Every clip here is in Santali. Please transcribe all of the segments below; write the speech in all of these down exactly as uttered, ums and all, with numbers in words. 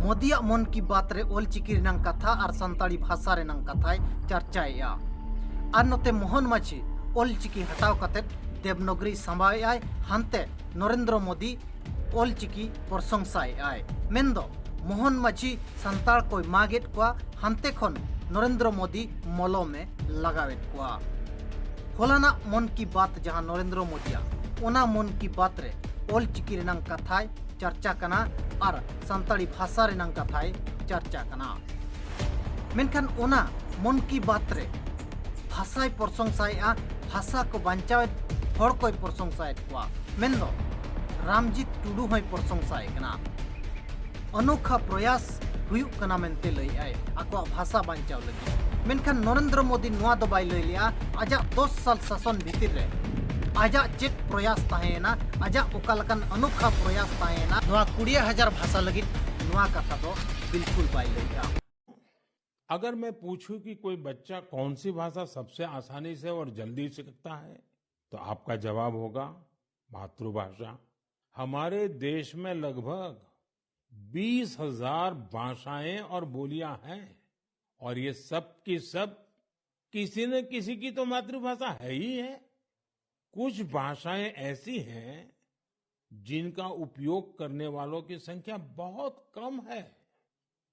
ᱢᱳᱫᱤᱭᱟᱜ ᱢᱚᱱ ᱠᱤ ᱵᱟᱛ ᱨᱮ ᱚᱞᱪᱤᱠᱤ ᱨᱮᱱᱟᱝ ᱠᱟᱛᱷᱟ ᱟᱨ ᱥᱟᱱᱛᱟᱲᱤ ᱵᱷᱟᱥᱟ ᱨᱮᱱᱟᱝ ᱠᱟᱛᱷᱟᱭ ᱪᱟᱨᱪᱟᱭᱮᱫᱼᱟ᱾ ᱟᱨ ᱱᱚᱛᱮ ᱢᱳᱦᱚᱱ ᱢᱟᱹᱡᱷᱤ ᱚᱞᱪᱤᱠᱤ ᱦᱟᱴᱟᱣ ᱠᱟᱛᱮ ᱫᱮᱵᱽᱱᱚᱜᱽᱨᱤ ᱥᱟᱢᱵᱟᱣᱮᱫᱼᱟᱭ, ᱦᱟᱱᱛᱮ ᱱᱚᱨᱮᱱᱫᱨᱚ ᱢᱳᱫᱤ ᱚᱞᱪᱤᱠᱤ ᱯᱨᱚᱥᱚᱝᱥᱟᱭᱮᱫᱼᱟᱭ᱾ ᱢᱮᱱᱫᱚ ᱢᱳᱦᱚᱱ ᱢᱟᱹᱡᱷᱤ ᱥᱟᱱᱛᱟᱲ ᱠᱚᱭ ᱢᱟᱜᱮᱫ ᱠᱚᱣᱟ, ᱦᱟᱱᱛᱮ ᱠᱷᱚᱱ ᱱᱚᱨᱮᱱᱫᱨᱚ ᱢᱳᱫᱤ ᱢᱚᱞᱚᱢᱮ ᱞᱟᱜᱟᱣᱮᱫ ᱠᱚᱣᱟ᱾ ᱦᱚᱞᱟᱱᱟᱜ ᱢᱚᱱ ᱠᱤ ᱵᱟᱛ ᱡᱟᱦᱟᱸ ᱱᱚᱨᱮᱱᱫᱨᱚ ᱢᱳᱫᱤᱭᱟᱜ, ᱚᱱᱟ ᱢᱚᱱ ᱠᱤ ᱵᱟᱛ ᱨᱮ ᱚᱞᱪᱤᱠᱤ ᱨᱮᱱᱟᱝ ᱠᱟᱛᱷᱟᱭ ᱪᱟᱨᱪᱟ ᱠᱟᱱᱟ ᱟᱨ ᱥᱟᱱᱛᱟᱲᱤ ᱵᱷᱟᱥᱟ ᱨᱮᱱᱟᱝ ᱠᱟᱛᱷᱟᱭ ᱪᱟᱨᱪᱟ ᱠᱟᱱᱟ᱾ ᱢᱮᱱᱠᱷᱟᱱ ᱚᱱᱟ ᱢᱚᱱ ᱠᱤ ᱵᱟᱛ ᱨᱮ ᱵᱷᱟᱥᱟᱭ ᱯᱨᱚᱥᱚᱝᱥᱟᱭᱮᱫᱼᱟ, ᱵᱷᱟᱥᱟ ᱠᱚ ᱵᱟᱧᱪᱟᱣᱮᱫ ᱦᱚᱲ ᱠᱚᱭ ᱯᱨᱚᱥᱚᱝᱥᱟᱭᱮᱫ ᱠᱚᱣᱟ᱾ ᱢᱮᱱᱫᱚ ᱨᱟᱢᱡᱤᱛ ᱴᱩᱰᱩ ᱦᱚᱸᱭ ᱯᱨᱚᱥᱚᱝᱥᱟᱭᱮ ᱠᱟᱱᱟ᱾ ᱚᱱᱚᱠᱷᱟ ᱯᱨᱚᱭᱟᱥ ᱦᱩᱭᱩᱜ ᱠᱟᱱᱟ ᱢᱮᱱᱛᱮ ᱞᱟᱹᱭᱮᱫᱼᱟᱭ ᱟᱠᱚᱣᱟᱜ ᱵᱷᱟᱥᱟ ᱵᱟᱧᱪᱟᱣ ᱞᱟᱹᱜᱤᱫ᱾ ᱢᱮᱱᱠᱷᱟᱱ ᱱᱚᱨᱮᱱᱫᱨᱚ ᱢᱳᱫᱤ ᱱᱚᱣᱟ ᱫᱚ ᱵᱟᱭ ᱞᱟᱹᱭ ᱞᱮᱜᱼᱟ ᱟᱡᱟᱜ ᱫᱚᱥ ᱥᱟᱞ ᱥᱟᱥᱚᱱ ᱵᱷᱤᱛᱤᱨ ᱨᱮ ᱟᱡᱟᱜ ᱪᱮᱫ ᱯᱨᱚᱭᱟᱥ ᱛᱟᱦᱮᱸᱭᱮᱱᱟ, ᱟᱡᱟᱜ ᱚᱠᱟ ᱞᱮᱠᱟᱱ ᱚᱱᱚᱠᱷᱟ ᱯᱨᱚᱭᱟᱥ ᱛᱟᱦᱮᱸᱭᱮᱱᱟ ᱱᱚᱣᱟ ᱠᱩᱲᱤ ᱦᱟᱡᱟᱨ ᱵᱷᱟᱥᱟ ᱞᱟᱹᱜᱤᱫ, ᱱᱚᱣᱟ ᱠᱟᱛᱷᱟ ᱫᱚ ᱵᱤᱞᱠᱩᱞ ᱵᱟᱭ ᱞᱟᱹᱭᱮᱜᱼᱟ᱾ अगर मैं पूछूं कि कोई बच्चा कौन सी भाषा सबसे आसानी से और जल्दी सीखता है, तो आपका जवाब होगा मातृभाषा। हमारे देश में लगभग बीस हजार भाषाएं और बोलियां हैं, और ये सब की सब किसी न किसी की तो मातृभाषा है ही है। कुछ भाषाएं ऐसी हैं जिनका उपयोग करने वालों की संख्या बहुत कम है,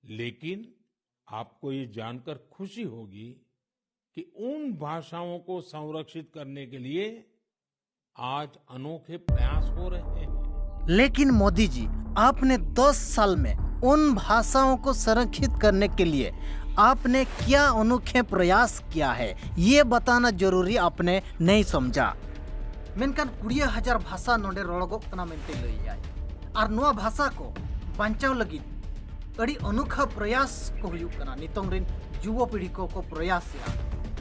लेकिन आपको ये जानकर खुशी होगी कि उन भाषाओं को संरक्षित करने के लिए आज अनोखे प्रयास हो रहे हैं। लेकिन मोदी जी, आपने दस साल में उन भाषाओं को संरक्षित करने के लिए आपने क्या अनोखे प्रयास किया है, ये बताना जरूरी आपने नहीं समझा। ᱢᱮᱱᱠᱷᱟᱱ ᱠᱩᱲᱤ ᱦᱟᱡᱟᱨ ᱵᱷᱟᱥᱟ ᱱᱚᱰᱮ ᱨᱚᱲᱚᱜᱚᱜ ᱠᱟᱱᱟ ᱢᱮᱱᱛᱮ ᱞᱟᱹᱭᱮᱫᱼᱟᱭ᱾ ᱟᱨ ᱱᱚᱣᱟ ᱵᱷᱟᱥᱟ ᱠᱚ ᱵᱟᱧᱪᱟᱣ ᱞᱟᱹᱜᱤᱫ ᱟᱹᱰᱤ ᱚᱱᱚᱠᱷᱟ ᱯᱨᱚᱭᱟᱥ ᱠᱚ ᱦᱩᱭᱩᱜ ᱠᱟᱱᱟ᱾ ᱱᱤᱛᱚᱝ ᱨᱮᱱ ᱡᱩᱣᱟᱹ ᱯᱤᱲᱦᱤ ᱠᱚᱠᱚ ᱯᱨᱚᱭᱟᱥᱮᱜᱼᱟ᱾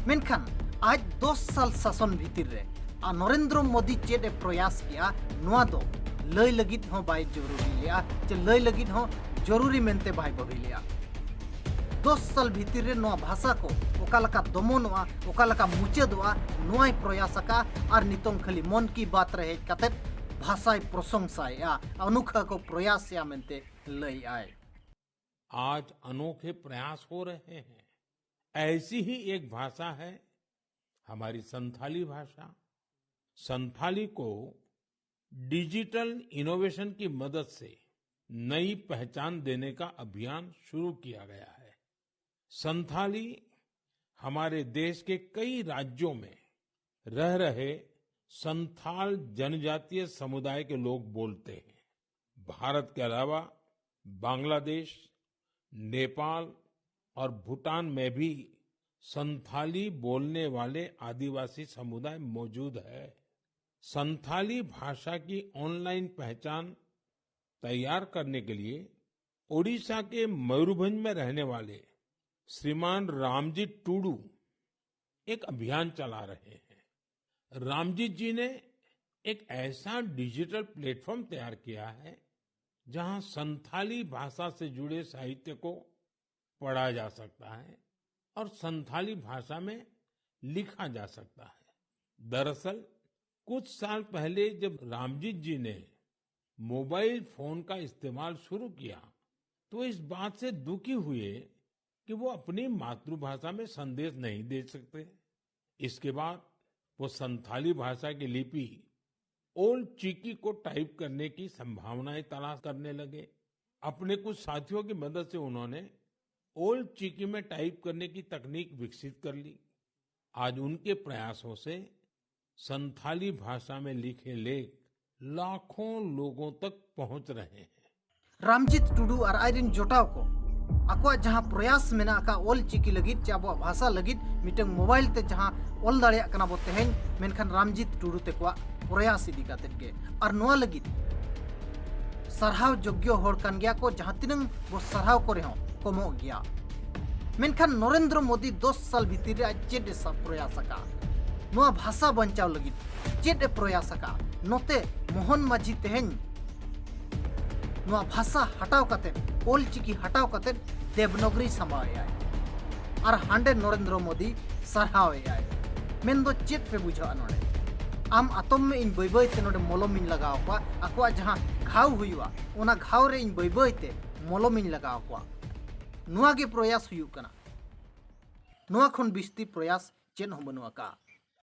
ᱢᱮᱱᱠᱷᱟᱱ ᱟᱡ ᱫᱚᱥ ᱥᱟᱞ ᱥᱟᱥᱚᱱ ᱵᱷᱤᱛᱤᱨ ᱨᱮ ᱟᱨ ᱱᱚᱨᱮᱱᱫᱨᱚ ᱢᱳᱫᱤ ᱪᱮᱫ ᱮ ᱯᱨᱚᱭᱟᱥ ᱠᱮᱜᱼᱟ, ᱱᱚᱣᱟ ᱫᱚ ᱞᱟᱹᱭ ᱞᱟᱹᱜᱤᱫ ᱦᱚᱸ ᱵᱟᱭ ᱡᱚᱨᱩᱨᱤ ᱞᱮᱜᱼᱟ, ᱪᱮ ᱞᱟᱹᱭ ᱞᱟᱹᱜᱤᱫ ᱦᱚᱸ ᱡᱚᱨᱩᱨᱤ ᱢᱮᱱᱛᱮ ᱵᱟᱭ ᱵᱷᱟᱹᱵᱤ ᱞᱮᱜᱼᱟ᱾ ᱫᱚᱥ ᱥᱟᱞ ᱵᱷᱤᱛᱤᱨ ᱨᱮ ᱱᱚᱣᱟ ᱵᱷᱟᱥᱟ ᱠᱚ ᱚᱠᱟ ᱞᱮᱠᱟ ᱫᱚᱢᱚᱱᱚᱜᱼᱟ, ᱚᱠᱟ ᱞᱮᱠᱟ ᱢᱩᱪᱟᱹᱫᱚᱜᱼᱟ, ᱱᱚᱣᱟᱭ ᱯᱨᱚᱭᱟᱥ ᱟᱠᱟᱫᱼᱟ᱾ ᱟᱨ ᱱᱤᱛᱚᱝ ᱠᱷᱟᱹᱞᱤ ᱢᱚᱱ ᱠᱤ ᱵᱟᱛ ᱨᱮ ᱦᱮᱡ ᱠᱟᱛᱮ ᱵᱷᱟᱥᱟᱭ ᱯᱨᱚᱥᱚᱝᱥᱟᱭᱮᱜᱼᱟ, ᱚᱱᱚᱠᱷᱟ ᱠᱚ ᱯᱨᱚᱭᱟᱥᱮᱜᱼᱟ ᱢᱮᱱᱛᱮ ᱞᱟᱹᱭᱮᱜᱼᱟᱭ᱾ आज अनोखे प्रयास हो रहे हैं। ऐसी ही एक भाषा है हमारी संथाली भाषा। संथाली को डिजिटल इनोवेशन की मदद से नई पहचान देने का अभियान शुरू किया गया है। संथाली हमारे देश के कई राज्यों में रह रहे संथाल जनजातीय समुदाय के लोग बोलते हैं। भारत के अलावा बांग्लादेश, नेपाल और भूटान में भी संथाली बोलने वाले आदिवासी समुदाय मौजूद है। संथाली भाषा की ऑनलाइन पहचान तैयार करने के लिए ओडिशा के मयूरभंज में रहने वाले श्रीमान रामजीत टूडू एक अभियान चला रहे हैं। रामजीत जी ने एक ऐसा डिजिटल प्लेटफॉर्म तैयार किया है, जहां संथाली भाषा से जुड़े साहित्य को पढ़ा जा सकता है और संथाली भाषा में लिखा जा सकता है। दरअसल, कुछ साल पहले जब रामजीत जी ने मोबाइल फोन का इस्तेमाल शुरू किया, तो इस बात से दुखी हुए कि वो अपनी मातृभाषा में संदेश नहीं दे सकते। इसके बाद वो संथाली भाषा की लिपि ओल्ड चिकी को टाइप करने की संभावनाएं तलाश करने लगे। अपने कुछ साथियों की मदद से उन्होंने ओल्ड चिकी में टाइप करने की तकनीक विकसित कर ली। आज उनके प्रयासों से संथाली भाषा में लिखे लेख लाखों लोगों तक पहुंच रहे हैं। ᱨᱟᱢᱡᱤᱛ ᱴᱩᱰᱩ ᱟᱨ ᱟᱡᱨᱮᱱ ᱡᱚᱴᱟᱣ ᱠᱚ ᱟᱠᱚᱣᱟᱜ ᱡᱟᱦᱟᱸ ᱯᱨᱚᱭᱟᱥ ᱢᱮᱱᱟᱜ ᱟᱠᱟᱫ ᱚᱞ ᱪᱤᱠᱤ ᱞᱟᱹᱜᱤᱫ ᱪᱮ ᱟᱵᱚᱣᱟᱜ ᱵᱷᱟᱥᱟ ᱞᱟᱹᱜᱤᱫ ᱢᱤᱫᱴᱟᱝ ᱢᱳᱵᱟᱭᱤᱞ ᱛᱮ ᱡᱟᱦᱟᱸ ᱚᱞ ᱫᱟᱲᱮᱭᱟᱜ ᱠᱟᱱᱟ ᱵᱚ ᱛᱮᱦᱮᱧ, ᱢᱮᱱᱠᱷᱟᱱ ᱨᱟᱢᱡᱤᱛ ᱴᱩᱰᱩ ᱛᱮᱠᱚᱣᱟᱜ ᱯᱨᱚᱭᱟᱥ ᱤᱫᱤ ᱠᱟᱛᱮᱫ ᱜᱮ᱾ ᱟᱨ ᱱᱚᱣᱟ ᱞᱟᱹᱜᱤᱫ ᱥᱟᱨᱦᱟᱣ ᱡᱳᱜᱽᱭᱚ ᱦᱚᱲ ᱠᱟᱱ ᱜᱮᱭᱟ ᱠᱚ, ᱡᱟᱦᱟᱸ ᱛᱤᱱᱟᱹᱝ ᱵᱚ ᱥᱟᱨᱦᱟᱣ ᱠᱚ ᱨᱮᱦᱚᱸ ᱠᱚᱢᱚᱜ ᱜᱮᱭᱟ᱾ ᱢᱮᱱᱠᱷᱟᱱ ᱱᱚᱨᱮᱱᱫᱨᱚ ᱢᱳᱫᱤ ᱫᱚᱥ ᱥᱟᱞ ᱵᱷᱤᱛᱤᱨ ᱨᱮ ᱟᱡ ᱪᱮᱫ ᱮ ᱥᱟ- ᱯᱨᱚᱭᱟᱥ ᱟᱠᱟᱫᱼᱟ? ᱱᱚᱣᱟ ᱵᱷᱟᱥᱟ ᱵᱟᱧᱪᱟᱣ ᱞᱟᱹᱜᱤᱫ ᱪᱮᱫ ᱮ ᱯᱨᱚᱭᱟᱥ ᱟᱠᱟᱫᱼᱟ? ᱱᱚᱛᱮ ᱢᱳᱦᱚᱱ ᱢᱟᱹᱡᱷᱤ ᱛᱮᱦᱮᱧ ᱱᱚᱣᱟ ᱵᱷᱟᱥᱟ ᱦᱟᱴᱟᱣ ᱠᱟᱛᱮᱫ, ᱚᱞ ᱪᱤᱠᱤ ᱦᱟᱴᱟᱣ ᱠᱟᱛᱮᱫ ᱫᱮᱵᱽᱱᱟᱜᱽᱨᱤ ᱥᱟᱢᱵᱟᱣ ᱮᱫᱟᱭ ᱟᱨ ᱦᱟᱸᱰᱮ ᱱᱚᱨᱮᱱᱫᱨᱚ ᱢᱳᱫᱤ ᱥᱟᱨᱦᱟᱣ ᱮᱫᱟᱭ᱾ ᱢᱮᱱᱫᱚ ᱪᱮᱫ ᱯᱮ ᱵᱩᱡᱷᱟᱹᱣᱟ ᱱᱚᱰᱮ? ᱟᱢ ᱟᱛᱚᱢ ᱢᱮ, ᱤᱧ ᱵᱟᱹᱭ ᱵᱟᱹᱭ ᱛᱮ ᱱᱚᱰᱮ ᱢᱚᱞᱚᱢ ᱤᱧ ᱞᱟᱜᱟᱣ ᱟᱠᱚᱣᱟ, ᱟᱠᱚᱣᱟᱜ ᱡᱟᱦᱟᱸ ᱜᱷᱟᱣ ᱦᱩᱭᱩᱜᱼᱟ ᱚᱱᱟ ᱜᱷᱟᱣ ᱨᱮ ᱤᱧ ᱵᱟᱹᱭ ᱵᱟᱹᱭ ᱛᱮ ᱢᱚᱞᱚᱢᱤᱧ ᱞᱟᱜᱟᱣ ᱠᱚᱣᱟ᱾ ᱱᱚᱣᱟ ᱜᱮ ᱯᱨᱚᱭᱟᱥ ᱦᱩᱭᱩᱜ ᱠᱟᱱᱟ᱾ ᱱᱚᱣᱟ ᱠᱷᱚᱱ ᱵᱤᱥᱛᱤ ᱯᱨᱚᱭᱟᱥ ᱪᱮᱫ ᱦᱚᱸ ᱵᱟᱹᱱᱩᱜ ᱟᱠᱟᱫᱼᱟ᱾